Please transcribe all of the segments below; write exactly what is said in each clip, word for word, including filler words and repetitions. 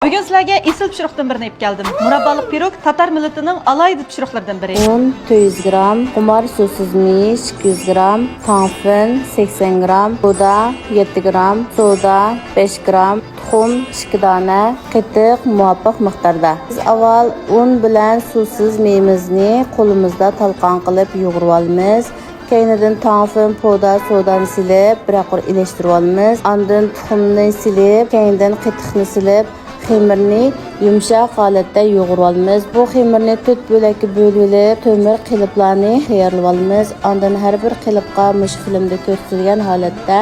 بۈگۈن سىلەرگە ئېسىل پىشۇرۇقتىن بىرنى ئېلىپ كەلدىم. مۇراببالىق پىروگ تاتار مىللىتىنىڭ ئالاھىدە پىشۇرۇقلىرىدىن بىرى. ئۇن تۆت يۈز گرام، خۇمار سۇسىز مېيى ئىككى يۈز گرام، تاڭفېن سەكسەن گرام، سودا يەتتە گرام، سودا بەش گرام، تۇخۇم ئىككى دانە، قېتىق مۇۋاپىق مىقداردا. بىز ئاۋۋال ئۇن بىلەن سۇسىز مېيىمىزنى قولىمىزدا تالقان قىلىپ يۇغۇرۇۋالىمىز. كەينىدىن تاڭفېن، پودا، سودانى سېلىپ، بىرەر قۇر ئېلىشتۇرۇۋالىمىز. ئاندىن تۇخۇمنى سېلىپ، كەينىدىن قېتىقنى سېلىپ، خېمىرنى يۇمشاق ھالەتتە يۇغۇرۇۋالىمىز. بۇ خېمىرنى تۆت بۆلەككە بۆلۈۋېلىپ، تۆمۈر قېلىپلارنى تەييارلىۋالىمىز. ئاندىن ھەر بىر قېلىپقا مۇشۇ فىلىمدا كۆرسىتىلگەن ھالەتتە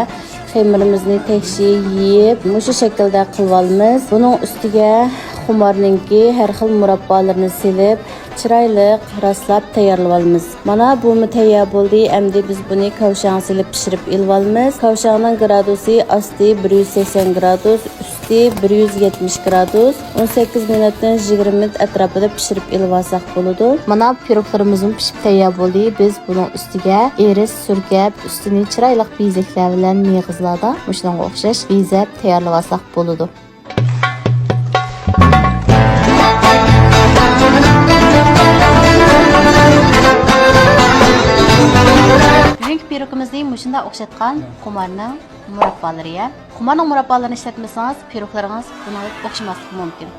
خېمىرىمىزنى تەكشى يېيىپ، مۇشۇ شەكىلدە قىلىۋالىمىز. بۇنىڭ ئۈستىگە خۇمارنىڭكى ھەر خىل مۇراببالىرىنى سېلىپ، چىرايلىق راسلاپ تەييارلىۋالىمىز. مانا، بۇمۇ تەييار بولدى. ئەمدى بىز بۇنى كاۋشاڭغا سېلىپ پىشۇرۇپ ئېلىۋالىمىز. كاۋشاڭنىڭ گرادۇسى ئاستى بىر يۈز سەكسەن گرادۇس، ئۈستى بىر يۈز يەتمىش گرادۇس. ئون سەككىز مىنۇتتىن يىگىرمە مىنۇت ئەتراپىدا پىشۇرۇپ ئېلىۋالساق بولىدۇ. مانا، پىروگلىرىمىزمۇ پىشىپ تەييار بولدى. بىز بۇنىڭ ئۈستىگە ئىرىس سۈركەپ، ئۈستىنى چىرايلىق بېزەكلەر بىلەن مېغىزلاردا مۇشۇنىڭغا ئوخشاش بېزەپ تەييارلىۋالساق بولىدۇ. بۈگۈنكى پىروگىمىزنى مۇشۇنداق ئوخشاتقان خۇمارنىڭ مۇراببالىرى. خۇمارنىڭ مۇراببالىرىنى ئىشلەتمىسىڭىز، پىروگلىرىڭىز بۇنىڭغا ئوخشىماسلىقى مۇمكىن.